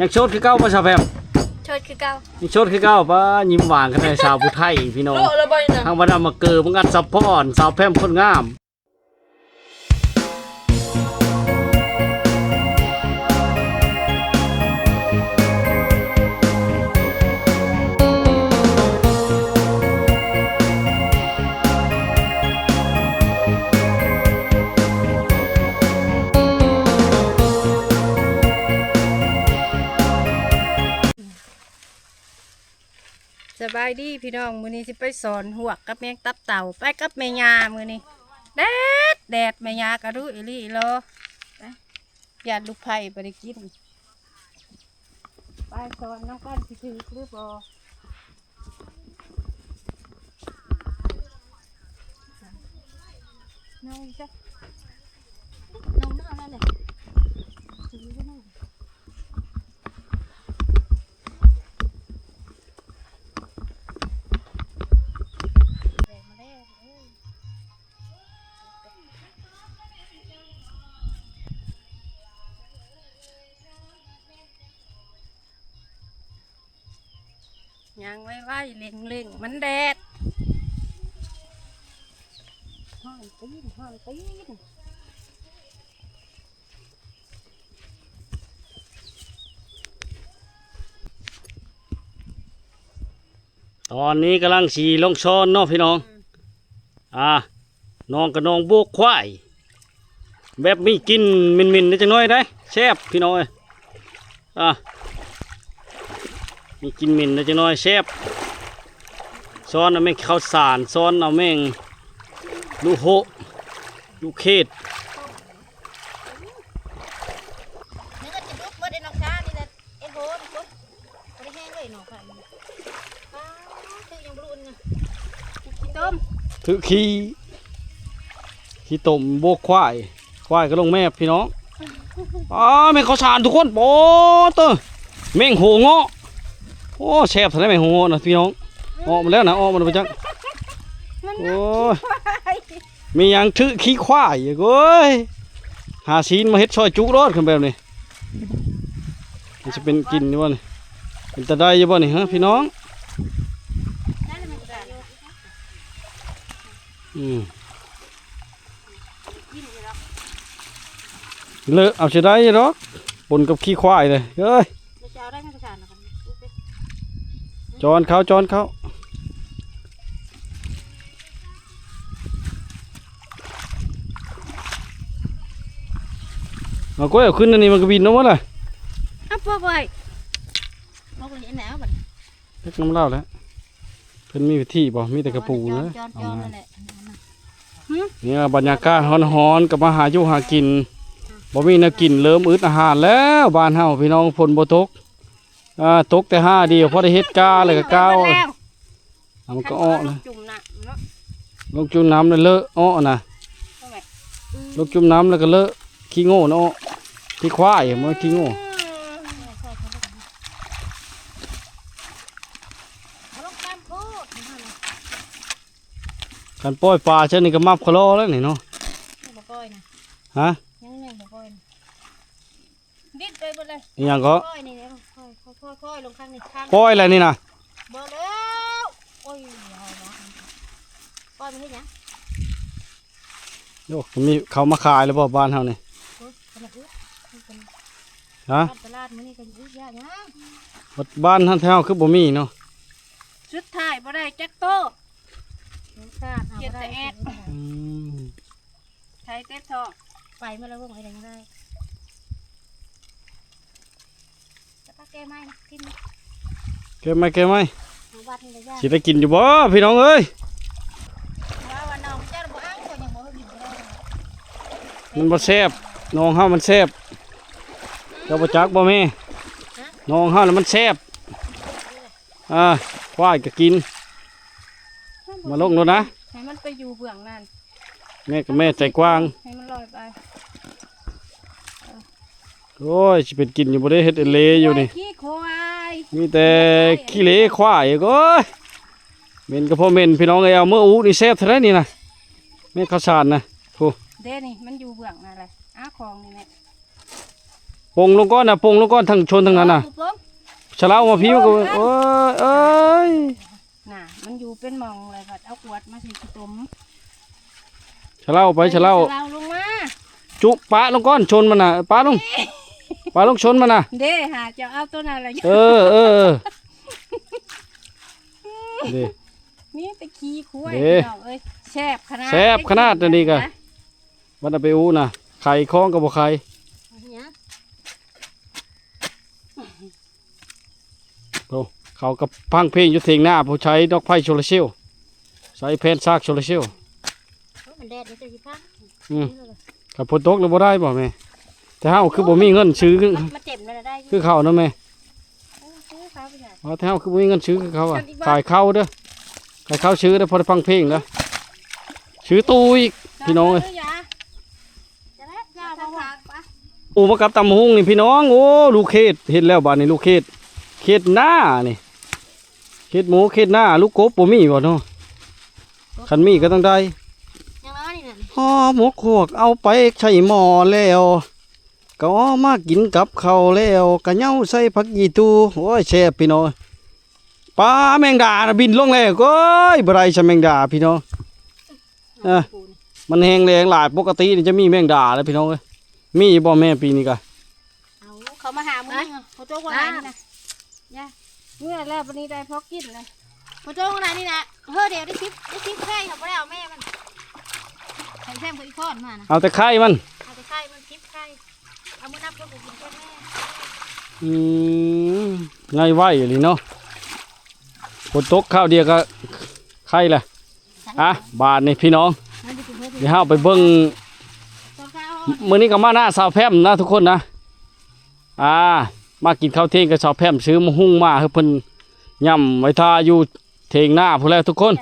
ຍັງໂສດຄືເກົ່າບໍ່ສາວແພມ? ໂສດຄືເກົ່າ. ຍັງໂສດຄືເກົ່າ. ປ້າ ຍິ້ມຫວານຂະໜາດ ສາວຜູ້ໄທພີ່ນ້ອງ. ທາງບັນດາມາເກີ ບັງອັດສະພອນ ສາວແພມຄົນງາມ. ສະບາຍດີພີ່ນ້ອງ ມື້ນີ້ຊິໄປສອນຮວກກັບແມງຕັບເຕົ່າ ໄປກັບແມ່ຍ່າມື້ນີ້. ແດດ ແດດ ແມ່ຍ່າກະດຸອີ່ຫຼີອີ່ຫຼໍ ໄປ ຢ້ານລູກໃພ້ບໍ່ໄດ້ກິນ. ໄປສອນນຳກັນ ຊິຖືກຫຼືບໍ່? ນ້ອງເຈົ້າ ນ້ອງມາແລ້ວແຫຼະ ຖືຢູ່ບໍ່ນ້ອງ? ແດດມາແລ້ວເອີຍ. ຍ່າງໄວໆ ເລັ່ງໆ ມັນແດດ ຮ້ອນຕີນ ຮ້ອນຕີນ. ຕອນນີ້ກຳລັງຊິລົງຊ້ອນເນາະພີ່ນ້ອງ. ອືມ ອ່າ ນ້ອງກະນ້ອງໂບກຄວາຍ ແບບມີກິ່ນເໝັນໆ ແດ່ຈັກໜ້ອຍໄດ໋ ແຊບພີ່ນ້ອງເອີຍ. ອ່າ ມີກິ່ນເໝັນແດ່ຈັກໜ້ອຍ ແຊບ. ຊ້ອນເອົາແມງເຂົ້າສານ ຊ້ອນເອົາແມງລູກໂຮະ ລູກເຂດ. ຖືຂີ້ ຂີ້ຕົມ ຂີ້ຕົມໂບກຄວາຍ ຄວາຍກະລົງແມບພີ່ນ້ອງ. ອ້າ ແມງເຂົ້າສານທຸກຄົນ ໂອ້ເຕີ ແມງໂຫເງາະ. ໂອ້ ແຊບແທ້ແມງໂຫເງາະນະພີ່ນ້ອງ. ອອກມາແລ້ວນະ ອອກມາແລ້ວປະຈັກ. ໂອ້ຍ ມີຫຍັງຖືຂີ້ຄວາຍອີກ ໂອ້ຍ. ຫາຊີ້ນມາເຮັດຊອຍຈຸໂລດ ຄັນແບບນີ້ ມັນຊິເປັນກິນຢູ່ບໍ່ນີ້? ເປັນຕາໄດ້ຢູ່ບໍ່ນີ້ ຮະ ພີ່ນ້ອງ? ອືມ ເລາະເອົາຊິໄດ້ຢູ່ດອກ ປົນກັບຂີ້ຄວາຍເລີຍເອີຍ. ຈອນເຂົ້າ ຈອນເຂົ້າ. ເອົາກ້ອຍເອົາຂຶ້ນອັນນີ້ ມັນກະບິນອອກໝົດລະ. ເອົາປົກໄວ້ ປົກໄວ້ເຮັດແນວບັດນີ້ ຈັກນຳລາວແຫຼະ. ເພິ່ນມີວິທີບໍ່? ມີແຕ່ກະປູນະ. ຈອນໆ ນັ້ນແຫຼະ. ນີ້ບັນຍາກາດຮ້ອນໆ ກະມາຫາຢູ່ຫາກິນ. ບໍ່ມີແນວກິນ ເລີ່ມອຶດອາຫານແລ້ວບ້ານເຮົາ ພີ່ນ້ອງ. ຝົນບໍ່ຕົກ ອ່າ ຕົກແຕ່ຫ້າດຽວ ພໍໄດ້ເຮັດກ້າແລ້ວກະກ້າວ ແລ້ວມັນກະອອກນະ. ລົງຈຸ່ມນ້ຳເນາະ ລົງຈຸ່ມນ້ຳແລ້ວເລາະເອາະນະ. ລົງຈຸ່ມນ້ຳແລ້ວກະເລາະຂີ້ໂງ່ນະ ອອກ ຂີ້ຄວາຍ ບໍ່ແມ່ນຂີ້ໂງ່. ຄັນປ່ອຍປາຊັ້ນນີ້ກະມັບຄະລໍແລ້ວນີ້ເນາະ. ຮະ ຍັງບໍ່ປ່ອຍນະ. ດິດໄປເບິດເລີຍ. ອີຫຍັງເກາະ? ຄ່ອຍໆ ນີ້ ຄ່ອຍໆ ຄ່ອຍໆ ລົງຂ້າງນີ້ ຂ້າງ ປ່ອຍແລ້ວນີ້ນະ. ບໍ່ແລ້ວ ໂອ້ຍ ເອົາວະ ປ່ອຍມັນເຮັດຫຍັງ? ໂອ້ ມີເຂົ້າມາຂາຍແລ້ວບໍ່ບ້ານເຮົານີ້? ໂອ້ຍ ກຳລັງອຶດ ຮະ? ຕະຫຼາດມື້ນີ້ກະອຶດຍາກຫຍັງ? ບັດບ້ານເຮົາ ແຖວເຮົາຄືບໍ່ມີເນາະ. ສຸດທ້າຍບໍ່ໄດ້ຈັກໂຕ ຂຽນແຕ່ແອດ. ອືມ ໄທເຕັດທ້ອງ ໄປມາແລ້ວ ເບິ່ງໄອ້ແດງໄດ້. ຈະປາແກໄມ້ນະ ກິນ ແກໄມ້ ແກໄມ້ ມາວັດນີ້ກະຍາກ. ຊິໄດ້ກິນຢູ່ບໍ່ພີ່ນ້ອງເອີຍ? ວ່າ ວ່ານ້ອງເຈົ້າບໍ່ເອົາ ຂ້ອຍຍັງບໍ່ເອົາກິນບໍ່ໄດ້. ມັນບໍ່ແຊບ ນ້ອງເຮົາມັນແຊບ. ເຈົ້າບໍ່ຈັກບໍ່ແມ່? ຮະ? ນ້ອງເຮົານະມັນແຊບ. ອ່າ ຄວາຍກະກິນ ມາລົງໂລດນະ ໃຫ້ມັນໄປຢູ່ເບື້ອງນັ້ນ. ແມ່ກະແມ່ໃຈກວ້າງ ໃຫ້ມັນລອຍໄປ. ໂອ້ຍ ຊິເປັນກິນຢູ່ບໍ່ໄດ້ ເຮັດເອເລຢູ່ນີ້ ຂີ້ຄວາຍ ມີແຕ່ຂີ້ເລຄວາຍ. ໂອ້ຍ ເໝັນກະພໍເໝັນພີ່ນ້ອງເອີຍ. ເອົາເມືອອູນີ້ແຊບເທົ່າໃດນີ້ນະ ແມ່ນເຂົ້າສານນະ. ໂອ້ ເດ້ນີ້ ມັນຢູ່ເບື້ອງນັ້ນແຫຼະ. ອ້າ ຂອງນີ້ແມ່ ໂປ ປົງລົງກ່ອນນະ ປົງລົງກ່ອນ ທາງຊົນທາງນັ້ນນະ. ເອີ ປົງ ຊະລາວມາພີ້ມັນກໍ ໂອ້ຍ ເອີຍ ໜ້າ ມັນຢູ່ເປັນໝ່ອງເລີຍ ພັດເອົາຂວດມາໃສ່ຂີ້ຕົມ. ຊະລາວໄປ ຊະລາວ ຊະລາວລົງມາ ຈຸ ປະລົງກ່ອນ ຊົນມັນນະ ປະລົງ ປະລົງ ຊົນມັນນະ. ເດ້ ຫາເຈົ້າເອົາໂຕນັ້ນລະ. ເອີ ເອີ ເອີ ເດ້ ມີແຕ່ຂີ້ຄວາຍ ເດ້ ພີ່ນ້ອງເອີຍ. ແຊບຂະໜາດ ແຊບຂະໜາດອັນນີ້ກະ ບັດເອົາໄປອູນະ ໄຂ່ຄອງກໍບໍ່ໄຂ່. ໂອ້ ເຂົາກໍຟັງເພງຢູ່ເຖີຍງນາ ຜູ້ໃຊ້ດອກໄຟໂຊລາເຊວ ໃຊ້ແຜ່ນສາກໂຊລາເຊວ. ໂອ້ ມັນແດດເດ້ ເຈົ້າຊິຟັງ. ອືມ ຄັນຝົນຕົກແລ້ວບໍ່ໄດ້ບໍ່ແມ່? ແຕ່ເຮົາຄືບໍ່ມີເງິນຊື້ ມາເຕັມແລ້ວໄດ້ ຄືເຂົານະແມ່. ເອີ ຊື້ເຂົາໄປໃສ່ ອໍ ແຕ່ເຮົາຄືບໍ່ມີເງິນຊື້ຄືເຂົາອະ. ຂາຍເຂົ້າເດີ ຂາຍເຂົ້າຊື້ເດີ ພໍໄດ້ຟັງເພງເດີ. ຊື້ຕູ້ອີກ ພີ່ນ້ອງເອີຍ. ໂອ້ ມາກັບຕຳບັກຫຸ່ງນີ້ພີ່ນ້ອງ. ໂອ້ ລູກເຂດ ເຫັນແລ້ວບາດນີ້ ລູກເຂດ ເຂດນານີ້ ເຂດໝູ ເຂດນາ ລູກກົບບໍ່ມີບໍ່ເນາະ? ຄັນມີກໍຕ້ອງໄດ້. ຍັງນ້ອຍນີ້ນະ ຫໍ່ໝົກຫວກເອົາໄປໃສ່ໝໍ້ແລ້ວ ກໍເອົາມາກິນກັບເຂົ້າແລ້ວ ກະເຍົາໃສ່ຜັກອີ່ຕູ. ໂອ້ຍ ແຊບພີ່ນ້ອງ. ປາ ແມງດານະບິນລົງແລ້ວ. ໂອ້ຍ ບໍ່ໄດ້ຊະແມງດາພີ່ນ້ອງ. ເອີ ມັນແຫ້ງແລ້ງຫຼາຍ ປົກກະຕິນີ້ຈະມີແມງດາແລ້ວພີ່ນ້ອງເອີຍ. ມີຢູ່ບໍ່ແມ່ປີນີ້ກະ? ເອົາ ເຂົາມາຫາມື້ນີ້ ພໍ່ໂຈ້ຄົນນັ້ນນະ ຢ່າ ເມື່ອແລ້ວບັດນີ້ໄດ້ພໍກິນແລ້ວ ພໍ່ໂຈ້ຄົນນັ້ນນີ້ນະ. ເຮີ ດຽວໄດ້ສິບ ໄດ້ສິບໄຂ່ ເຂົາບໍ່ໄດ້ເອົາແມ່ມັນ ໄຂ່ແຊມກັບອີ່ຄອນມານະ. ເອົາແຕ່ໄຂ່ມັນ ເອົາແຕ່ໄຂ່ມັນ ສິບໄຂ່ ເອົາມານັບເຂົາກໍກິນແຄ່ແມ່. ອືມ ໄວໆອີ່ຫຼີເນາະ ຝົນຕົກຄາວດຽວກໍໄຂ່ແຫຼະ. ອ່ະ ບາດນີ້ພີ່ນ້ອງ ດຽວເຮົາໄປເບິ່ງ. ມື້ນີ້ກໍມານາສາວແພມນະທຸກຄົນນະ. ອ່າ ມາກິນເຂົ້າທ່ຽງກັບສາວແພມ ຊື້ໝາກຫຸ່ງມາໃຫ້ເພິ່ນຫຍ້ຳໄວ້ຖ້າຢູ່ເຖງນາພຸ້ນແຫຼະທຸກຄົນ.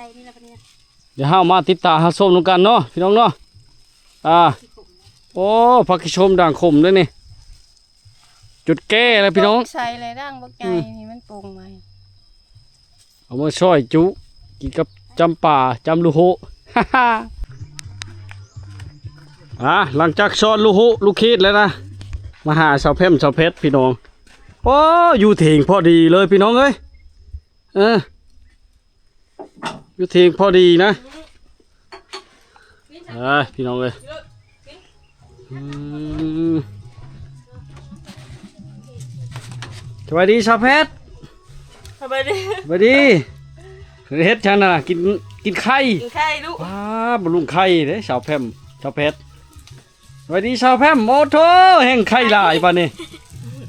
ດຽວເຮົາມາຕິດຕາມຮັບຊົມນຳກັນເນາະ ພີ່ນ້ອງເນາະ. ອ່າ ໂອ້ ຜັກຂີ້ຊົມດ່າງຂົມເດ້ນີ້. ຈົນແກ່ແລ້ວພີ່ນ້ອງ ໃສ່ແລ້ວດ່າງບັກໃຫຍ່ ອືມ ນີ້ມັນປົງໃໝ່. ເອົາມາຊອຍຈຸ ກິນກັບຈ້ຳປາ ຈ້ຳລູກໂຮະ. ອ່າ ຫຼັງຈາກຊອດລູກໂຮະ ລູກເຂດແລ້ວນະ ມາຫາສາວແພມ ສາວແພັດພີ່ນ້ອງ. ໂອ້ ຢູ່ເຖງພໍດີເລີຍພີ່ນ້ອງເອີຍ. ເອີ ຢູ່ເຖງພໍດີນະ. ເອີ ພີ່ນ້ອງເອີຍ ອືມ ສະບາຍດີສາວແພັດ. ສະບາຍດີ ສະບາຍດີ. ເຮັດຫຍັງນະ? ກິນ ກິນໄຂ່ ກິນໄຂ່ລູກ. ວ້າ ບຳລຸງໄຂ່ເດ້ ສາວແພມ ສາວແພັດ. ສະບາຍດີສາວແພມ. ໂອ້ໂທ້ ແຮ່ງໄຂ່ຫຼາຍປານນີ້.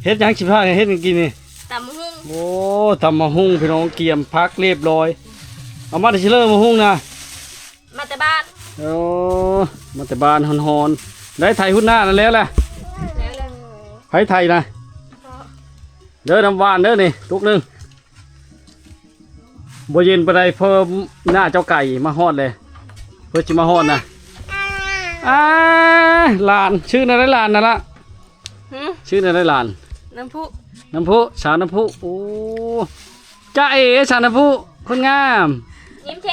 ເຮັດຫຍັງຊິພາເຮັດຫຍັງກິນນີ້? ຕຳບັກຫຸ່ງ. ໂອ້ ຕຳບັກຫຸ່ງພີ່ນ້ອງ ກຽມຜັກລຽບຮ້ອຍ. ເອົາມາແຕ່ໃສເລີ ບັກຫຸ່ງນະ? ມາແຕ່ບ້ານ. ໂອ້ ມາແຕ່ບ້ານຮ້ອນໆ. ໄດ້ໄຖຮຸດໜ້ານັ້ນແລ້ວແຫຼະ? ແລ້ວແຫຼະ. ໃຜໄຖນະ? ເດີ ນ້ຳຫວານເດີນີ້ ຕຸກໜຶ່ງ. ບໍ່ເຢັນປານໃດ ເພາະໜ້າເຈົ້າໄກ່ມາຮອດແລ້ວ ເພິ່ນຊິມາຮອດນະ. ອ່າ ຫຼານ ຊື່ແນວໃດຫຼານນັ້ນລະ? ຫື? ຊື່ແນວໃດຫຼານ? ນ້ຳພຸ ນ້ຳພຸ ສາວນ້ຳພຸ. ໂອ້ ຈ໊ະເອ ສາວນ້ຳພຸ ຄົນງາມ. ຍິ້ມເທ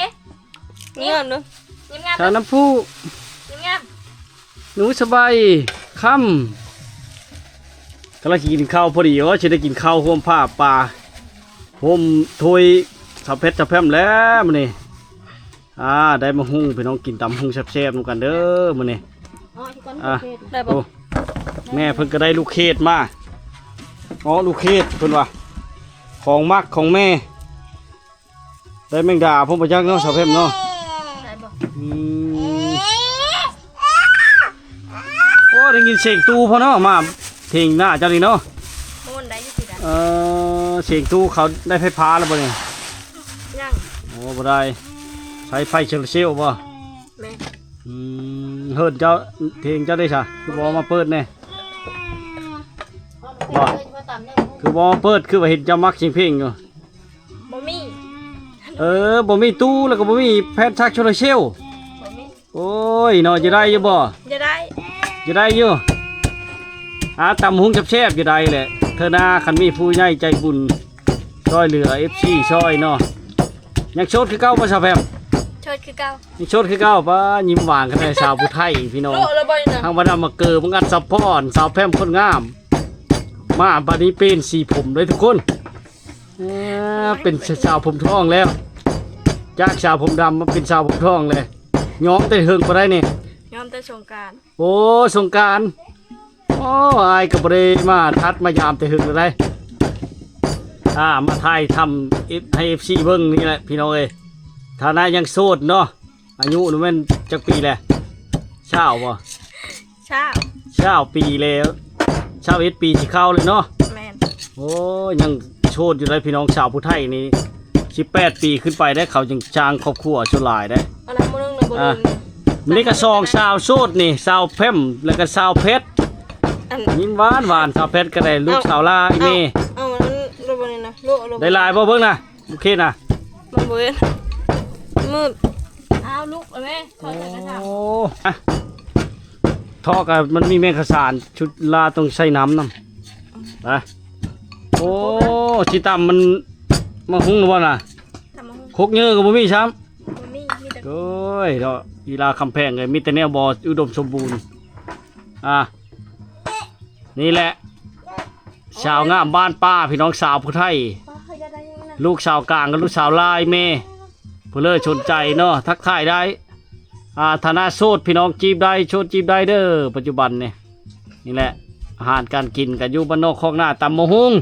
ຍິ້ມ ງາມເນາະ ຍິ້ມງາມ ສາວນ້ຳພຸ ຍິ້ມງາມ. ໜູສະບາຍຄ່ຳ ກຳລັງຊິກິນເຂົ້າພໍດີ. ໂອ້ ຊິໄດ້ກິນເຂົ້າຮ່ວມຜ້າປ່າ ຮ່ວມຖ້ວຍສາວແພັດສາວແພມແລ້ວມື້ນີ້. ອ່າ ໄດ້ມາຫຸ່ງ ພີ່ນ້ອງ ກິນຕຳຫຸ່ງແຊບໆນຳກັນເດີມື້ນີ້. ອ່າ ໄດ້ບໍ່? ໂອ້ ແມ່ເພິ່ນກໍໄດ້ລູກເຂດມາ. ເນາະ ລູກເຂດເພິ່ນວ່າ ຂອງມັກຂອງແມ່. ໄດ້ແມງດາພ້ອມບໍ່ຈັກເນາະ ສາວແພມເນາະ. ໄດ້ບໍ່? ອືມ ໂອ້ ໄດ້ຍິນສຽງຕູ້ພໍເນາະ ມາເຖິງໜ້າເຈົ້ານີ້ເນາະ. ໂອ້ ໄດ້ຢູ່ຕິດອະ. ເອີ ສຽງຕູ້ເຂົາໄດ້ໄຟຟ້າແລ້ວບໍ່ນີ້? ຍັງ. ໂອ້ ບໍ່ໄດ້ ໃຊ້ໄຟໂຊລາເຊວບໍ່? ແມ່ນ. ອືມ ເຮືອນເຈົ້າ ເຖິງເຈົ້າໄດ້ຊະ ຄືບໍ່ເອົາມາເປີດແດ່? ບໍ່ ຄືບໍ່ເອົາມາເປີດ ຄືວ່າເຫັນເຈົ້າມັກສຽງເພງຢູ່. ບໍ່ມີ. ເອີ ບໍ່ມີຕູ້ ແລ້ວກໍບໍ່ມີແຜ່ນສາກໂຊລາເຊວ. ບໍ່ມີ. ໂອ້ຍເນາະ ຈະໄດ້ຢູ່ບໍ່? ຈະໄດ້ ຈະໄດ້ຢູ່. ອ່າ ຕຳຫຸ່ງແຊບໆ ຈະໄດ້ແຫຼະ ເທື່ອໜ້າຄັນມີຜູ້ໃຫຍ່ໃຈບຸນຊ່ອຍເຫຼືອ ເອັຟຊີ ຊ່ອຍເນາະ. ຍັງໂສດຄືເກົ່າບໍ່ ສາວແພມ? ໂສດຄືເກົ່າ. ຍັງໂສດຄືເກົ່າ. ປ້າ ຍິ້ມຫວານຂະໜາດ ສາວຜູ້ໄທພີ່ນ້ອງ. ທາງບ້ານອຳມະເກີ ບັງອັດ ຊັບພອດ ສາວແພມຄົນງາມ. ມາບັດນີ້ປ່ຽນສີຜົມເລີຍທຸກຄົນ ເອີ ເປັນສາວຜົມທອງແລ້ວ ຈາກສາວຜົມດຳມາເປັນສາວຜົມທອງແລ້ວ. ຍ້ອມແຕ່ເຫິງບໍ່ໄດ້ນີ້ ຍ້ອມແຕ່ສົງການ. ໂອ້ ສົງການ ໂອ້ ອ້າຍກໍບໍ່ໄດ້ມາທັດມາຍາມແຕ່ເຫິງແລ້ວໃດ໋ ອ່າ ມາຖ່າຍທຳໃຫ້ເອັຟຊີເບິ່ງນີ້ແຫຼະພີ່ນ້ອງເອີຍ. ຖານະຍັງໂສດເນາະ. ອາຍຸນີ້ແມ່ນຈັກປີແລ້ວ? ຊາວບໍ່? ຊາວ ຊາວປີແລ້ວ ຊາວເອັດປີຊິເຂົ້າແລ້ວເນາະ. ແມ່ນ ໂອ້ ຍັງໂສດຢູ່ໃດ໋ພີ່ນ້ອງ. ສາວຜູ້ໄທນີ້ສິບແປດປີຂຶ້ນໄປໄດ໋ ເຂົາຈຶ່ງສ້າງຄອບຄົວສ່ວນຫຼາຍໄດ໋. ອັນນັ້ນມື້ໜຶ່ງນະບໍ່ ອ່າ ມື້ນີ້ກໍສອງສາວໂສດນີ້ ສາວແພມ ແລ້ວກໍສາວແພັດ ອັນ ຍິ້ມຫວານໆ. ສາວແພັດກໍໄດ້ລູກສາວຫຼາຍແມ່ ເອົາ ເອົາ ອັນນັ້ນບໍ່ນີ້ນະ ລູກ ໄດ້ຫຼາຍບໍ່ເບິ່ງນະ? ໂອເຄນະ ມັນບໍ່ເຫັນ ມືດ. ອ້າວ ລຸກແລ້ວແມ່ ຖອດເສື້ອກະຊາ. ໂອ້ ອະ ເທາະກະມັນມີແມງຂະສານ ຊຸດລາຕ້ອງໃສ່ນ້ຳນຳນະ. ໂອ້ ຊິຕຳມັນ ໝາກຫຸ່ງຫຼືບໍ່ນະ? ຕຳໝາກຫຸ່ງ ຄົກເຍີກໍບໍ່ມີຊ້ຳ. ບໍ່ມີ ມີແຕ່ ໂອ້ຍເນາະ ອີລາຄຳແພງເອີຍ ມີແຕ່ແນວບໍ່ອຸດົມສົມບູນ. ອ່າ ນີ້ແຫຼະ ສາວງາມບ້ານປ່າ ພີ່ນ້ອງ ສາວຜູ້ໄທ ລູກສາວກາງກັບລູກສາວຫຼາຍແມ່. ຜູ້ເລີດສົນໃຈເນາະ ທັກທາຍໄດ້. ອ່າ ຖານະໂສດ ພີ່ນ້ອງ ຈີບໄດ້ ໂສດຈີບໄດ້ເດີ ປັດຈຸບັນນີ້. ນີ້ແຫຼະ ອາຫານການກິນກໍຢູ່ບ້ານນອກຄອກນາ ຕຳໝາກຫຸ່ງ.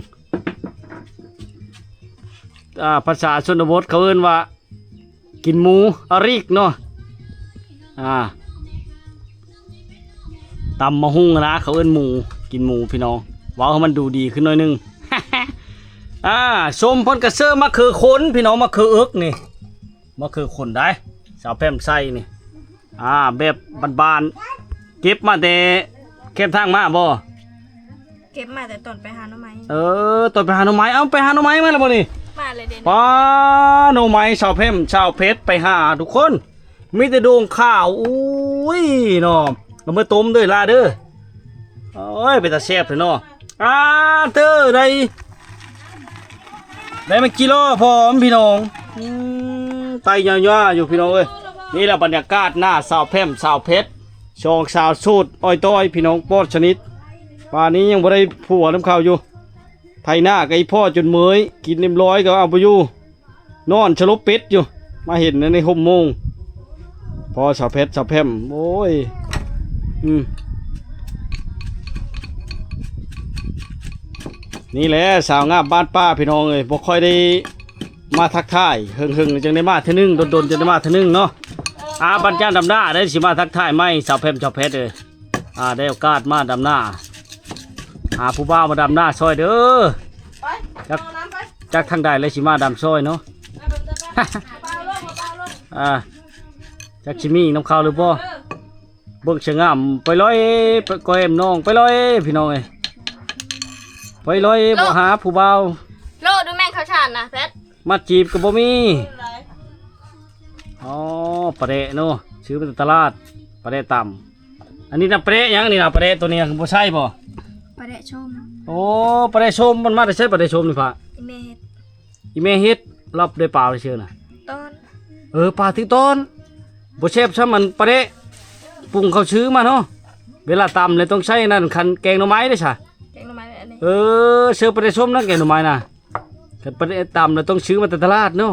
ອ່າ ພາສາຊົນນະບົດເຂົາເອີ້ນວ່າ ກິນໝູອາຣິກເນາະ. ອ່າ ຕຳໝາກຫຸ່ງນະ ເຂົາເອີ້ນໝູ ກິນໝູພີ່ນ້ອງ ເວົ້າໃຫ້ມັນດູດີຂຶ້ນໜ້ອຍໜຶ່ງ. ອ່າ ສົ້ມເພິ່ນກະເສີມມະເຂືອຂົນພີ່ນ້ອງ ມະເຂືອເອິກນີ້ ມະເຂືອຂົນໄດ໋ ສາວແພມໃສ່ນີ້. ອ່າ ແບບບ້ານໆ ເກັບມາແຕ່ແຄມທາງມາບໍ່? ເກັບມາແຕ່ຕອນໄປຫາໜໍ່ໄມ້. ເອີ ຕອນໄປຫາໜໍ່ໄມ້. ເອົ້າ ໄປຫາໜໍ່ໄມ້ມາແລ້ວບໍ່ນີ້? ມາແລ້ວເດ. ປ້າ ໜໍ່ໄມ້ສາວແພມ ສາວເພັດໄປຫາທຸກຄົນ ມີແຕ່ໂດງຂາວ. ໂອ້ຍເນາະ ເອົາມາຕົ້ມເດີຫຼ້າເດີ. ໂອ້ຍ ເປັນຕາແຊບແທ້ເນາະ. ອ່າ ເຕີ ໄດ້ ໄດ້ມາກິໂລພ້ອມພີ່ນ້ອງ. ອືມ ໄຕຍາວໆຢູ່ພີ່ນ້ອງເອີຍ. ນີ້ລະບັນຍາກາດໜ້າສາວແພມ ສາວເພັດ ສອງສາວໂສດອ້ອຍຕ້ອຍ ພີ່ນ້ອງ ປອດສະໜິດ. ປານນີ້ຍັງບໍ່ໄດ້ຜົວນຳເຂົາຢູ່. ໄຖນາກໍອີ່ພໍ່ຈົນເມີຍ ກິນເອັມຮ້ອຍກໍເອົາບໍ່ຢູ່ ນອນສະຫຼົບເປັດຢູ່. ມາເຫັນໃນຮົ່ມໂມງ ພໍ່ສາວແພັດ ສາວແພມ ໂອ້ຍ ອືມ ນີ້ແຫຼະສາວງາມບ້ານປ່າ ພີ່ນ້ອງເອີຍ ບໍ່ຄ່ອຍໄດ້ ມາທັກທາຍ ເຫິງໆ ຈັ່ງໄດ້ມາເທື່ອໜຶ່ງ ດົນໆ ຈັ່ງໄດ້ມາເທື່ອໜຶ່ງເນາະ. ອ່າ ບັນຍາດຳໜ້າໄດ້ ຊິມາທັກທາຍໃໝ່ ສາວແພມ ສາວແພັດເອີຍ. ອ່າ ໄດ້ໂອກາດມາດຳໜ້າ ຫາຜູ້ບ່າວມາດຳໜ້າຊ່ອຍເດີ. ໄປ ຈັກ ເອົານ້ຳໄປ ຈັກທາງໃດແລ້ວຊິມາດຳຊ່ອຍເນາະ. ອ່າ ຈັກຊິມີນຳເຂົາຫຼືບໍ່. ເບິ່ງສະຫງ່ຳ ໄປລອຍ ໄປແກ້ມນ້ອງ ໄປລອຍ ພີ່ນ້ອງເອີຍ ໄປລອຍ ໂລະ ບໍ່ຫາຜູ້ບ່າວ ໂລະ ດູແມ່ນເຂົ້າສານນະແພັດ ມາຈີບກໍບໍ່ມີ ອໍ ປາແດະເນາະ ຊື້ມາແຕ່ຕະຫຼາດ ປາແດະຕຳ. ອັນນີ້ນະ ປາແດະຫຍັງນີ້ນະ ປາແດະໂຕນີ້ນະ ບໍ່ໃຊ້ບໍ່? ປາແດະສົ້ມ. ໂອ້ ປາແດະສົ້ມ ມັນມາແຕ່ໃສປາແດະສົ້ມນີ້ພະ? ອີແມ່ເຮັດ ອີແມ່ເຮັດ ລັບໄດ້ປາໄປເຊື່ອນະ ຕອນ ເອີ ປາຖືກຕອນ ບໍ່ແຊບຊ່ຳອັນປາແດະ ປຸງເຂົາຊື້ມາເນາະ. ເວລາຕຳແລ້ວຕ້ອງໃຊ້ອັນນັ້ນ ຄັນແກງໜໍ່ໄມ້ເດ້ຊະ ແກງໜໍ່ໄມ້ອັນນີ້ ເອີ ເຊີປາແດະສົ້ມນະ ແກງໜໍ່ໄມ້ນະ. ຄັນປາແດະຕຳແລ້ວຕ້ອງຊື້ມາແຕ່ຕະຫຼາດເນາະ.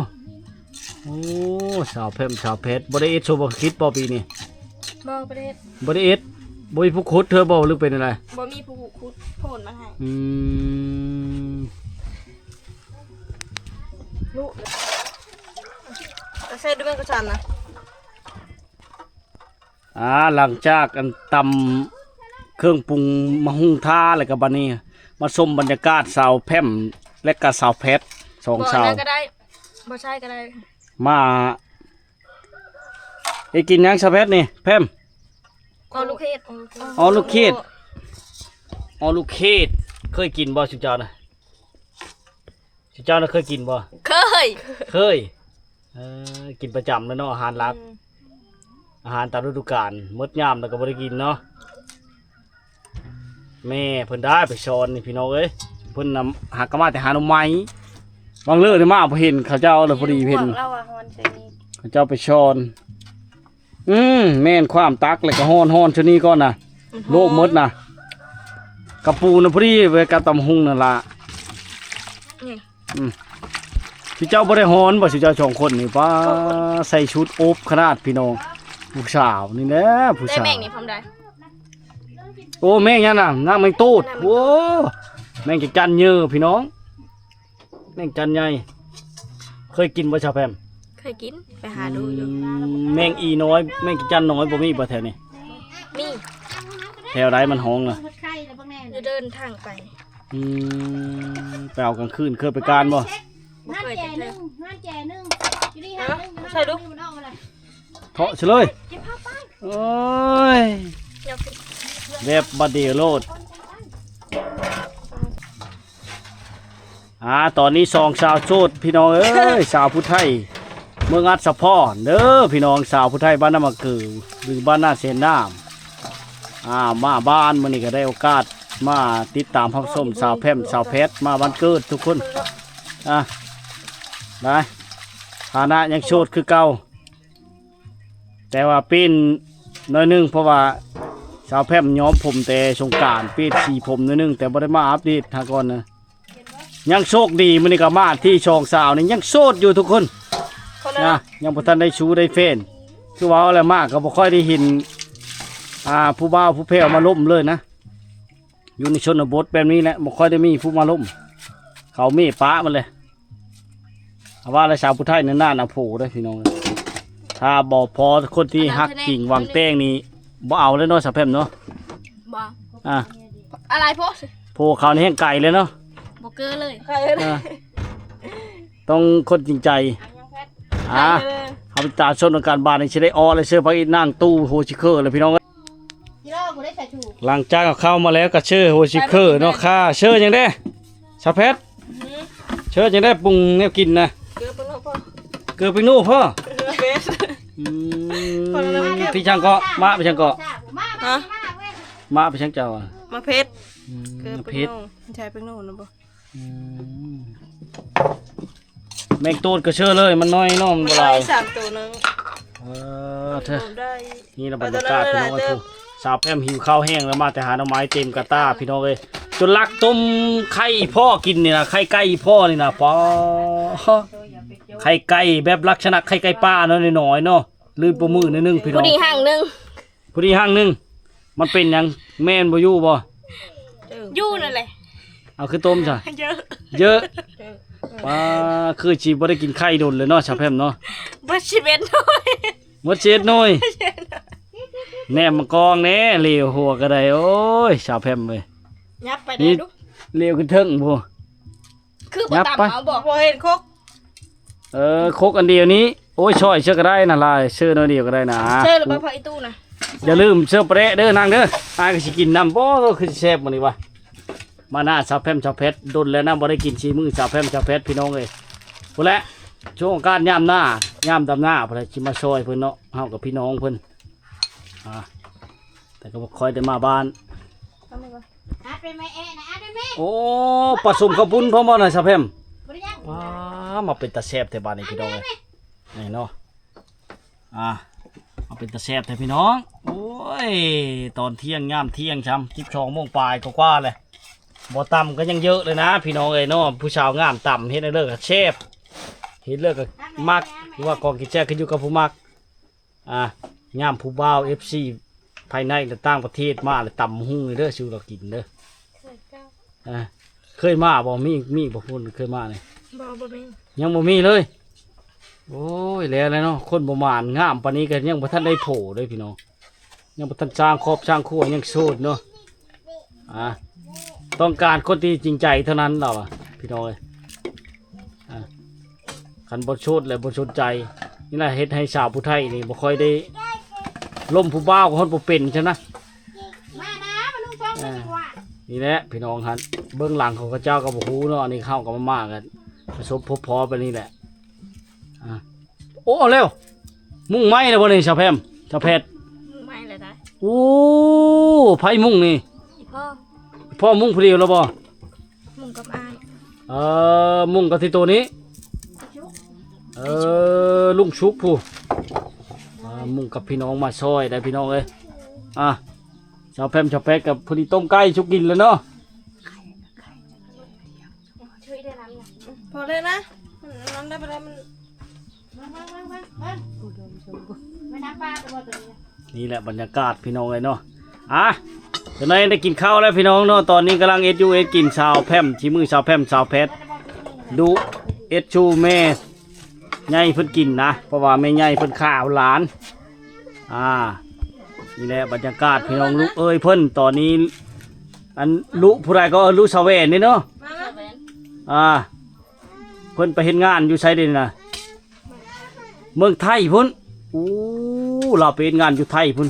ໂອ້ ສາວແພມ ສາວແພັດ ບໍ່ໄດ້ເອັດໂຊບັກຄິດບໍ່ປີນີ້? ບໍ່ ບໍ່ໄດ້ເຮັດ ບໍ່ໄດ້ເອັດ ບໍ່ມີຜູ້ຂຸດເທື່ອບໍ່ ຫຼືເປັນຈັ່ງໃດ? ບໍ່ມີຜູ້ຂຸດໂພນມາໃຫ້. ອືມ ລູກ ກະເຊັດດ້ວຍກະສັນນະ. ອ່າ ຫຼັງຈາກອັນຕຳເຄື່ອງປຸງໝາກຫຸ່ງທາແລ້ວ ກະບາດນີ້ມາຊົມບັນຍາກາດສາວແພມ ແລະກະສາວແພັດ ສອງສາວ ບໍ່ໃສ່ກະໄດ້ ບໍ່ໃສ່ກະໄດ້. ມາ ເຮັດກິນຫຍັງສາວແພັດນີ້ ແພມ? ອໍລູກເຂດ ອໍລູກເຂດ ອໍລູກເຂດ. ເຄີຍກິນບໍ່ຊຸມເຈົ້ານະ? ເຈົ້ານະເຄີຍກິນບໍ່? ເຄີຍ ເຄີຍ. ເອີ ກິນປະຈຳແລ້ວເນາະ ອາຫານຫຼັກ ອືມ ອາຫານຕາມລະດູການ ໝົດຍາມແລ້ວກໍບໍ່ໄດ້ກິນເນາະ. ແມ່ເພິ່ນໄດ້ໄປຊ້ອນນີ້ພີ່ນ້ອງເອີຍ ເພິ່ນນຳ ຫາກະມາແຕ່ຫາໜໍ່ໄມ້. ບາງເລີນີ້ມາບໍ່ເຫັນເຂົາເຈົ້າ ແລ້ວພໍດີເຫັນ ພວກລາວວ່າຮ້ອນໃສ່ນີ້ ເຂົາເຈົ້າໄປຊ້ອນ. ອືມ ແມ່ນ ຄວາມຕັກແລ້ວກໍຮ້ອນ ຮ້ອນຊ່ວງນີ້ກ່ອນນະ ໂລກໝົດນະ. ກະປູນະ ພໍດີໄວ້ກັບຕຳບັກຫຸ່ງນັ້ນລະ. ນີ້ ອືມ ຊິເຈົ້າບໍ່ໄດ້ຮ້ອນບໍ່ ຊິເຈົ້າສອງຄົນນີ້? ປ້າ ໂອ້ຍ ໃສ່ຊຸດອົບຂະໜາດພີ່ນ້ອງ ຜູ້ສາວນີ້ແຫຼະ ຜູ້ສາວ. ແມ່ງນີ້ພ້ອມໄດ້. ໂອ້ ແມ່ງຫຍັງນະ? ນາງແມງໂຕດ. ນາງແມງໂຕດ. ໂອ້ ແມງຈັກຈັ່ນເຍີພີ່ນ້ອງ ແມງຈັນໃຫຍ່. ເຄີຍກິນບໍ່ສາວແພມ? ເຄີຍກິນ ໄປຫາດູຢູ່. ອືມ ແມງອີນ້ອຍ ແມງຈັນນ້ອຍບໍ່ມີບໍ່ແຖວນີ້? ມີ. ແຖວໃດມັນຮ້ອງນະ? ຢູ່ເດີນທາງໄປ. ອືມ ໄປເອົາກາງຄືນ ເຄີຍໄປການບໍ່? ບໍ່ເຄີຍຈັກເທື່ອ. ໃສ່ດູ ເທາະຊະເລີຍ. ໂອ້ຍ ແວບບາດດຽວໂລດ. ອ່າ ຕອນນີ້ສອງສາວໂສດພີ່ນ້ອງເອີຍ ສາວຜູ້ໄທເມືອງອັດສະພອນເດີພີ່ນ້ອງ ສາວຜູ້ໄທບ້ານນາໝາກເກີ ຫຼື ບ້ານນາແສນນາມ. ອ່າ ມາບ້ານມື້ນີ້ກໍໄດ້ໂອກາດມາຕິດຕາມຮັບຊົມສາວແພມ ສາວແພັດ ມາບ້ານເກີດທຸກຄົນ. ອ່າ ໄດ້ ຖານະຍັງໂສດຄືເກົ່າ. ແຕ່ວ່າປ່ຽນໜ້ອຍໜຶ່ງ ເພາະວ່າສາວແພມຍ້ອມຜົມແຕ່ສົງການ ປ່ຽນສີຜົມໜ້ອຍໜຶ່ງ ແຕ່ບໍ່ໄດ້ມາອັບເດດຫາກ່ອນນະ. ຍັງໂຊກດີມື້ນີ້ກໍມາທີ່ສອງສາວນີ້ຍັງໂສດຢູ່ທຸກຄົນ ຄົນລະ ນະ ຍັງບໍ່ທັນໄດ້ຊູໄດ້ແຟນ. ຄືເວົ້າແລ້ວມາກໍບໍ່ຄ່ອຍໄດ້ເຫັນ ອ່າ ຜູ້ບ່າວຜູ້ແພ້ວມາລົມເລີຍນະ. ຢູ່ໃນຊົນນະບົດແບບນີ້ແຫຼະ ບໍ່ຄ່ອຍໄດ້ມີຜູ້ມາລົມ ເຂົາເມປະໝົດເລີຍ. ເອົາວ່າແລ້ວສາວຜູ້ໄທນັ້ນນານເອົາຜູ້ເດີພີ່ນ້ອງເອີຍ. ຖ້າບໍ່ພໍຄົນທີ່ຮັກຈິງຫວັງແຕ່ງນີ້ ບໍ່ເອົາເລີຍເນາະສາວແພມເນາະ. ບໍ່ ອ່າ ອາໄລໂພດ ຜູ້ເຂົານີ້ແຮ່ງໄກເລີຍເນາະ ບໍ່ເກີເລີຍ. ອ່າ ຕ້ອງຄົນຈິງໃຈ. ອ່າ ເຮົາໄປຕາມຊົມນຳກັນ ບາດນີ້ຊິໄດ້ເອາະແລ້ວ ເຊີພະອີກນັ່ງຕູ້ໂຮຊິເຄີເລີຍພີ່ນ້ອງເອີຍ. ຫຼັງຈາກເອົາເຂົ້າມາແລ້ວກໍເຊີໂຮຊິເຄີເນາະຄ່າ. ເຊີຫຍັງເດ້ ສາວແພັດ? ເຊີຫຍັງເດ້ ປຸງແນວກິນນະ? ເກືອເປັນໂນພໍ່ ເກືອເປັນໂນພໍ່. ອືມ ເປັນຫຍັງເກາະ ມະເປັນຫຍັງເກາະ? ຮະ ມະເປັນຫຍັງເຈົ້າ? ມະເຜັດ. ອືມ ເກືອເປັນໂນ ໃສ່ເປັນໂນນະບໍ່? ອືມ ແມງໂຕດກໍເຊີເລີຍ ມັນນ້ອຍເນາະ ມັນບໍ່ຫຼາຍ ສາມໂຕໜຶ່ງ. ເອີ ເທີ ນີ້ລະບັນຍາກາດພີ່ນ້ອງເອີຍ. ສາວແພມຫິວເຂົ້າແຮງແລ້ວ ມາແຕ່ຫາໜໍ່ໄມ້ເຕັມກະຕ່າພີ່ນ້ອງເອີຍ. ຈົນລັກຕົ້ມໄຂ່ພໍ່ກິນນີ້ນະ ໄຂ່ໄກ່ພໍ່ນີ້ນະ ປາ ໄຂ່ໄກ່ແບບລັກສະນະໄຂ່ໄກ່ປ່າເນາະ ນ້ອຍໆເນາະ ລື່ນປະມືໜ້ອຍໜຶ່ງພີ່ນ້ອງ ຜູ້ດີຮັ່ງໜຶ່ງ. ຜູ້ດີຮັ່ງໜຶ່ງ ມັນເປັນຫຍັງ ແມ່ນບໍ່ຢູ່ບໍ່? ຢູ່ນັ້ນແຫຼະ. ເອົາ ຄືຕົ້ມຊະ ເຢີະ ເຢີະ. ປາ ຄືຊິບໍ່ໄດ້ກິນໄຂ່ດົນເລີຍເນາະ ສາວແພມເນາະ. ເບິດສິບເອັດໜ່ວຍ ເບິດສິບເອັດໜ່ວຍ. ແນມມາກອງແດ່ ເຫຼວຫົວກໍໄດ້. ໂອ້ຍ ສາວແພມເອີຍ ຫຍັບໄປແດ່ດູ ເຫຼວຂຶ້ນເທິງພຸ້ນ. ຄືບໍ່ຕຳເອົາບໍ່? ບໍ່ເຫັນຄົກ. ເອີ ຄົກອັນດຽວນີ້. ໂອ້ຍ ຊ່ອຍເຊື່ອກໍໄດ້ນະ ຫຼາຍເຊື່ອໜ້ອຍດຽວກໍໄດ້ນະ. ເຊື່ອແລ້ວບໍ່ພໍອີຕູ້ນະ. ຢ່າລືມເຊື່ອປະແດະເດີນາງເດີ ອ້າຍກໍຊິກິນນຳ. ບໍ່ ຄືຊິແຊບມື້ນີ້ວະ. ມາໜ້າສາວແພມສາວແພັດ ດົນແລ້ວນະ ບໍ່ໄດ້ກິນສີມືສາວແພມສາວແພັດ ພີ່ນ້ອງເອີຍ. ພຸ້ນແຫຼະ ຊ່ວງໂອກາດຍາມໜ້າ ຍາມດຳໜ້າພຸ້ນແຫຼະ ຊິມາຊ່ອຍເພິ່ນເນາະ ເຮົາກັບພີ່ນ້ອງເພິ່ນ. ອ່າ ແຕ່ກໍບໍ່ຄ່ອຍໄດ້ມາບ້ານ. ໂອ້ ປະສົມເຂົ້າປຸ້ນພ້ອມບໍ່ນະສາວແພມ? ວ້າ ມາເປັນຕາແຊບແທ້ບາດນີ້ພີ່ນ້ອງເອີຍ. ນີ້ເນາະ ອ່າ ມາເປັນຕາແຊບແທ້ພີ່ນ້ອງ. ໂອ້ຍ ຕອນທ່ຽງ ຍາມທ່ຽງຊ້ຳ ສິບສອງໂມງປາຍກວ່າໆແຫຼະ ບໍ່ຕຳກໍຍັງເຢີະເລີຍນະ ພີ່ນ້ອງເອີຍເນາະ. ຜູ້ສາວງາມຕຳ ເຮັດແນວເລີກໍແຊບ ເຮັດເລີກໍມັກ. ຫຼືວ່າຂອງກິນແຊບຂຶ້ນຢູ່ກັບຜູ້ມັກ. ອ່າ ຍາມຜູ້ບ່າວ ເອັຟຊີ ພາຍໃນ ແລະ ຕ່າງປະເທດມາ ແລະ ຕຳຫຸ່ງເດີ ສູ່ລາວກິນເດີ. ເຄີຍເຈົ້າ ອ່າ ເຄີຍມາບໍ່? ມີ ມີບໍ່? ເຄີຍມານີ້? ບໍ່ ບໍ່ມີ ຍັງບໍ່ມີເລີຍ. ໂອ້ຍ ແລ້ວແຫຼະເນາະ ຄົນບໍ່ໝານ ງາມປານນີ້ກໍຍັງບໍ່ທັນໄດ້ຜົວເດ້ພີ່ນ້ອງ ຍັງບໍ່ທັນສ້າງຄອບສ້າງຄົວ ຍັງໂສດເນາະ. ອ່າ ຕ້ອງການຄົນທີ່ຈິງໃຈເທົ່ານັ້ນລາວວ່າ ພີ່ນ້ອງເອີຍ. ອ່າ ຄັນບໍ່ໂສດແລ້ວບໍ່ສົນໃຈ ນີ້ລະເຮັດໃຫ້ສາວຜູ້ໄທນີ້ບໍ່ຄ່ອຍໄດ້ລົມຜູ້ບ່າວ ຮອດບໍ່ເປັນຊັ້ນນະ. ອ່າ ນີ້ແຫຼະພີ່ນ້ອງຫັ້ນ ເບື້ອງຫຼັງຂອງເຂົາເຈົ້າກໍບໍ່ຮູ້ເນາະ. ອັນນີ້ເຮົາກໍມາ ມາກັນປະສົບພົບພໍໄປນີ້ແຫຼະ. ອ່າ ໂອ້ ເອົາແລ້ວ ມຸ້ງໄໝ້ແລ້ວບໍ່ນີ້ ສາວແພມ ສາວແພັດ? ມຸ້ງໄໝ້ແລ້ວໄດ໋. ໂອ້ ໃຜມຸ້ງນີ້? ອີ່ພໍ່ ພໍ່ມຸ້ງຜູ້ດຽວແລ້ວບໍ່? ມຸ້ງກັບອ້າຍ. ເອີ ມຸ້ງກັບທີ່ໂຕນີ້. ເອີ ລຸງສຸກຜູ້ ອ່າ ມຸ້ງກັບພີ່ນ້ອງມາຊ່ອຍໄດ໋ພີ່ນ້ອງເອີຍ. ອ່າ ສາວແພມ ສາວແພັດກໍພໍດີຕົ້ມໄກ່ສຸກກິນແລ້ວເນາະ. ພໍແລ້ວນະ ມັນນັ້ນໄດ້ບໍ່ໄດ້ ມັນ ເບິ່ງ ເບິ່ງ ເບິ່ງ ເບິ່ງ ເບິ່ງ ໄປນຳປາຕົວນີ້ ນີ້ແຫຼະບັນຍາກາດພີ່ນ້ອງເອີຍເນາະ. ອ່ະ ຕອນນີ້ໄດ້ກິນເຂົ້າແລ້ວພີ່ນ້ອງເນາະ. ຕອນນີ້ກຳລັງເຮັດຢູ່ເຮັດກິນ ສາວແພມ ສີມືສາວແພມ ສາວແພັດ ດຸເຮັດຊູແມ່ໃຫຍ່ເພິ່ນກິນນະ ເພາະວ່າແມ່ໃຫຍ່ເພິ່ນຂ້າວຫຼານ. ອ່າ ນີ້ແຫຼະບັນຍາກາດພີ່ນ້ອງ ລຸເອີຍເພິ່ນ ຕອນນີ້ ອັນ ລຸຜູ້ໃດກໍ ເອີ ລຸສາວແຫວນນີ້ເນາະ. ອ່າ ເພິ່ນໄປເຮັດງານຢູ່ໃສເດນີ້ນະ? ເມືອງໄທພຸ້ນ. ໂອ້ ລາວໄປເຮັດງານຢູ່ໄທພຸ້ນ.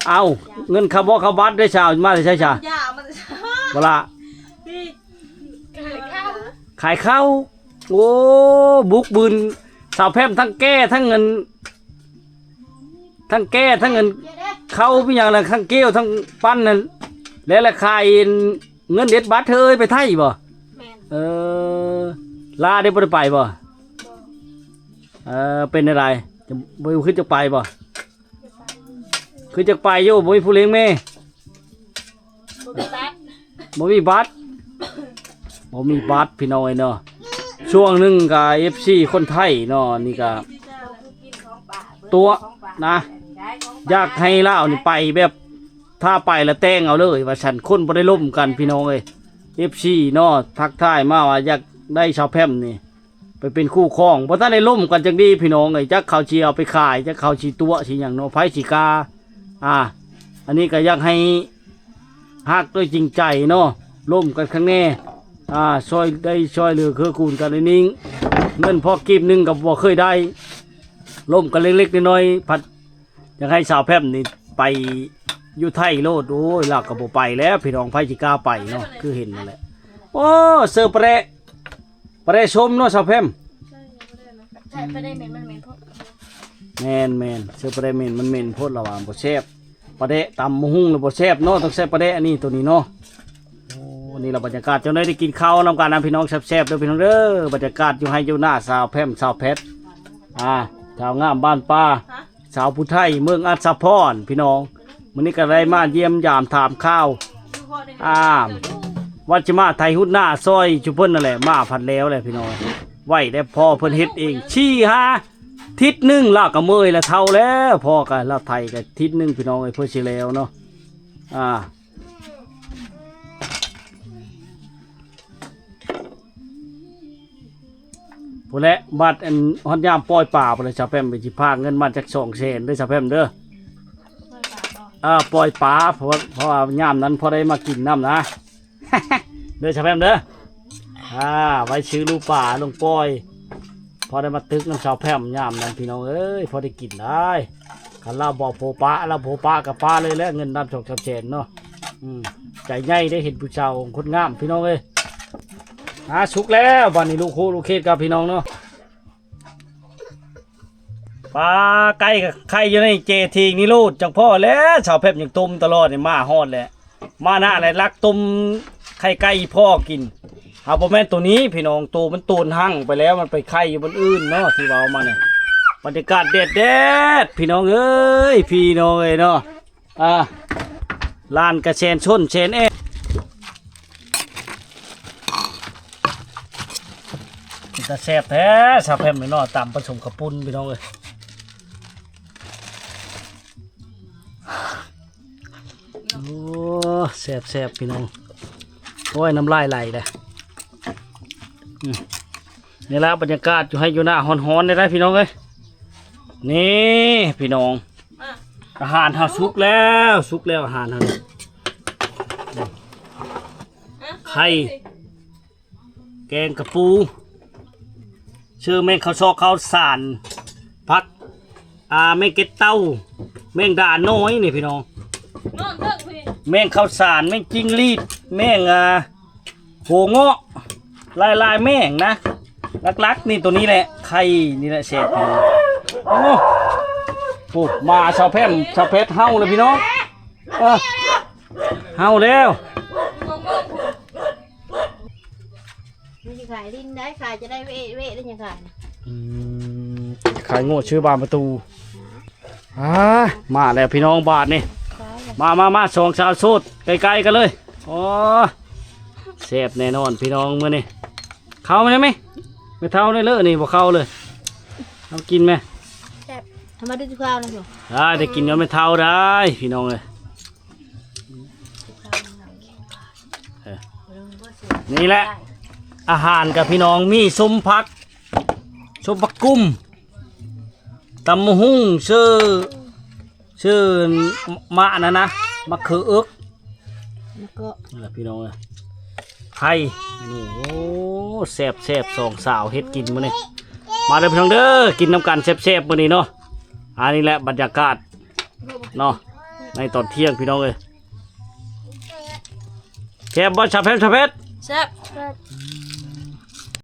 ເອົ້າ ເງິນຄ່າບໍ່ຄ່າບັດໄດ້ຊາວ ມາແຕ່ໃສຊາ? ບໍ່ລະ ຂາຍເຂົ້າ ຂາຍເຂົ້າ. ໂອ້ ບຸກບືນ ສາວແພມທັງແກ້ທັງເງິນ ທັງແກ້ທັງເງິນເຂົ້າ ມີຫຍັງລະ ທັງເກວທັງປັ້ນນັ້ນ ແລ້ວລະຂາຍເງິນເດັດບັດເຮີຍ ໄປໄທບໍ່? ແມ່ນ ເອີ ລາໄດ້ບໍ່ໄດ້ໄປບໍ່? ບໍ່ ເອີ ເປັນແນວໃດ ບໍ່ ຄືຈະໄປບໍ່? ຄືຈະໄປຢູ່ ບໍ່ມີຜູ້ລ້ຽງແມ່ ບໍ່ມີບັດ ບໍ່ມີບັດ ບໍ່ມີບັດພີ່ນ້ອງເອີຍເນາະ. ຊ່ວງໜຶ່ງກະເອັຟຊີຄົນໄທເນາະ ນີ້ກະຕົວະນະ ຢາກໃຫ້ລາວນີ້ໄປແບບ ຖ້າໄປລະແຕ່ງເອົາເລີຍວ່າຊັ້ນ ຄົນບໍ່ໄດ້ລົມກັນພີ່ນ້ອງເອີຍ. ເອັຟຊີເນາະ ທັກທາຍມາວ່າຢາກໄດ້ສາວແພມນີ້ ໄປເປັນຄູ່ຄອງ ບໍ່ທັນໄດ້ລົມກັນຈັກດີພີ່ນ້ອງເອີຍ. ຈັກເຂົາຊິເອົາໄປຂາຍ ຈັກເຂົາຊິຕົວະຊິຫຍັງເນາະ ໃຜຊິກ້າ. ອ່າ ອັນນີ້ກໍຢາກໃຫ້ຮັກດ້ວຍຈິງໃຈເນາະ ລົມກັນຄັກແນ່. ອ່າ ຊ່ອຍໄດ້ຊ່ອຍເຫຼືອເກື້ອກູນກັນໜ້ອຍໜຶ່ງ ເງິນພໍກີບໜຶ່ງກໍບໍ່ເຄີຍໄດ້ ລົມກັນເລັກໆນ້ອຍໆ ພັດຢາກໃຫ້ສາວແພມນີ້ໄປຢູ່ໄທໂລດ. ໂອ້ຍ ລາວກໍບໍ່ໄປແລ້ວພີ່ນ້ອງ ໃຜຊິກ້າໄປເນາະ ຄືເຫັນນັ້ນແຫຼະ. ໂອ້ ເຊີປະແດະ ປາແດະສົ້ມເນາະສາວແພມ. ໃສ່ປາແດະເໝັນ ມັນເໝັນໂພດ. ແມ່ນໆ ເສີປາແດະເໝັນ ມັນເໝັນໂພດລະວ່າບໍ່ແຊບ. ປາແດະຕຳບັກຫຸ່ງລະບໍ່ແຊບເນາະ ຕ້ອງໃສ່ປາແດະອັນນີ້ ໂຕນີ້ເນາະ. ໂອ້ ນີ້ລະບັນຍາກາດ ເຈົ້າໜ້ອຍໄດ້ກິນເຂົ້ານຳກັນນະພີ່ນ້ອງ ແຊບໆເດີພີ່ນ້ອງເດີ. ບັນຍາກາດຢູ່ໄຮ່ຢູ່ນາ ສາວແພມ ສາວແພັດ ອ່າ ສາວງາມບ້ານປ່າ ສາວຜູ້ໄທເມືອງອັດສະພອນພີ່ນ້ອງ. ມື້ນີ້ກໍໄດ້ມາຢ້ຽມຢາມຖາມຂ່າວ ອ່າ ວ່າຈະມາໄຖຮຸດໜ້າຊ່ອຍຊຸເພິ່ນນັ້ນແຫຼະ ມາພັດແລ້ວແຫຼະພີ່ນ້ອງ. ໄວແດ່ ພໍ່ເພິ່ນເຮັດເອງ ສີ່ຫ້າທິດໜຶ່ງ ລາວກໍເມື່ອຍລະ ເຖົ້າແລ້ວ. ພໍ່ກໍລາວໄຖກໍທິດໜຶ່ງພີ່ນ້ອງເອີຍ ເພື່ອຊິແລ້ວເນາະ. ອ່າ ພຸ້ນແຫຼະ ບັດອັນຮອດຍາມປ່ອຍປາພຸ້ນແຫຼະ ສາວແພມໄປຊິພາເງິນມາຈັກສອງແສນເດີສາວແພມເດີ. ອ່າ ປ່ອຍປາ ເພາະວ່າ ເພາະວ່າຍາມນັ້ນພໍໄດ້ມາກິນນຳນະ ເດີສາວແພມເດີ. ອ່າ ໄວ້ຊື້ລູກປາລົງປ່ອຍ ພໍໄດ້ມາຕຶກນຳສາວແພມຍາມນັ້ນພີ່ນ້ອງເອີຍ ພໍໄດ້ກິນໄດ້. ຄັນລາວບໍ່ໂພປະ ລາວໂພປະກໍປະເລີຍແຫຼະ ເງິນນຳສອງສາມແສນເນາະ. ອືມ ໃຈໃຫຍ່ໄດ້ເຫັນຜູ້ສາວຄົນງາມພີ່ນ້ອງເອີຍ. ອ່າ ສຸກແລ້ວບາດນີ້ ລູກໂຄລູກເຂດກັບພີ່ນ້ອງເນາະ. ປາໄກ່ກໍໄຂ່ຢູ່ໃນເຈທີງນີ້ໂລດ ຈັກພໍແລ້ວ. ສາວແພມຍັງຕົ້ມຕະຫຼອດນີ້ ມາຮອດແລ້ວ ມາໜ້າແລ້ວ ລັກຕົ້ມໄຂ່ໄກ່ພໍກິນ. ຫາບໍ່ແມ່ນໂຕນີ້ພີ່ນ້ອງ ໂຕມັນໂຕນຮັ່ງໄປແລ້ວ ມັນໄປໄຂ່ຢູ່ບ່ອນອື່ນເນາະ ທີ່ເວົ້າມານີ້. ບັນຍາກາດແດດໆ ພີ່ນ້ອງເອີຍ ພີ່ນ້ອງເອີຍເນາະ. ອ່າ ລ້ານກະແສນຊົນແສນແອດ ເປັນຕາແຊບແທ້ ສາວແພມເນາະ ຕຳປະສົມເຂົ້າປຸ້ນພີ່ນ້ອງເອີຍ. ໂອ້ ແຊບໆ ພີ່ນ້ອງ ໂອ້ຍ ນ້ຳລາຍໄຫຼແລ້ວ. ອືມ ນີ້ລະບັນຍາກາດຢູ່ໄຮ່ຢູ່ນາ ຮ້ອນໆ ໄດ້ໆ ພີ່ນ້ອງເອີຍ. ນີ້ພີ່ນ້ອງ ອາຫານເຮົາສຸກແລ້ວ ສຸກແລ້ວອາຫານເຮົາ. ໄຂ່ ແກງກະປູ ເຊີແມງເຂົ້າຊອກເຂົ້າສານ ຜັກ ອ່າ ແມງເກັດເຕົ້າ ແມງດານ້ອຍນີ້ພີ່ນ້ອງ ແມງເຂົ້າສານ ແມງຈິງຫຼີດ ແມງ ອ່າ ໂຫເງາະ ຫຼາຍໆແມງນະ ຫຼັກໆນີ້ໂຕນີ້ແຫຼະ ໄຂ່ນີ້ແຫຼະແຊບພີ່ນ້ອງ. ໂອ້ ໂອ້ ມາສາວແພມ ສາວແພດເຮົາລະພີ່ນ້ອງ ເອີ ເຮົາແລ້ວ. ມັນຊິຂາຍດິນໄດ້ ຂາຍຈະໄດ້ເວະ ເວະໄດ້ຫຍັງຂາຍນະ. ອືມ ຂາຍໂງ່ຊື່ບານປະຕູ. ອ່າ ມາແລ້ວພີ່ນ້ອງບາດນີ້ ມາ ມາ ມາ ສອງສາວໂສດໃກ້ໆກັນເລີຍ. ອໍ ແຊບແນ່ນອນພີ່ນ້ອງມື້ນີ້. ເຂົ້າມາໄດ້ໄໝ? ແມ່ເຖົ້າໄດ້ເລີນີ້ ບໍ່ເຂົ້າເລີຍ. ເອົາກິນແມ? ແຊບ. ທຳມາດູຈຸຄາວນະ. ໄດ້ ໄດ້ກິນຍ້ອນແມ່ເຖົ້າໄດ້ພີ່ນ້ອງເອີຍ. ເອີ ນີ້ແຫຼະ ອາຫານກັບພີ່ນ້ອງ ມີສົ້ມຜັກ ສົ້ມຜັກກຸ້ມ ຕຳບັກຫຸ່ງ ເຊີ ເຊີ ມະ ມະນັ້ນນະ ມະເຂືອເອິກ ແລ້ວກໍ ນີ້ແຫຼະພີ່ນ້ອງເອີຍ ໄຂ່. ໂອ້ ແຊບໆ ສອງສາວເຮັດກິນມື້ນີ້. ມາເດີພີ່ນ້ອງເດີ ກິນນຳກັນແຊບໆ ມື້ນີ້ເນາະ. ອັນນີ້ແຫຼະບັນຍາກາດເນາະ ໃນຕອນທ່ຽງພີ່ນ້ອງເອີຍ. ແຊບບໍ່ ຊາເພັດ ຊາເພັດ? ແຊບ.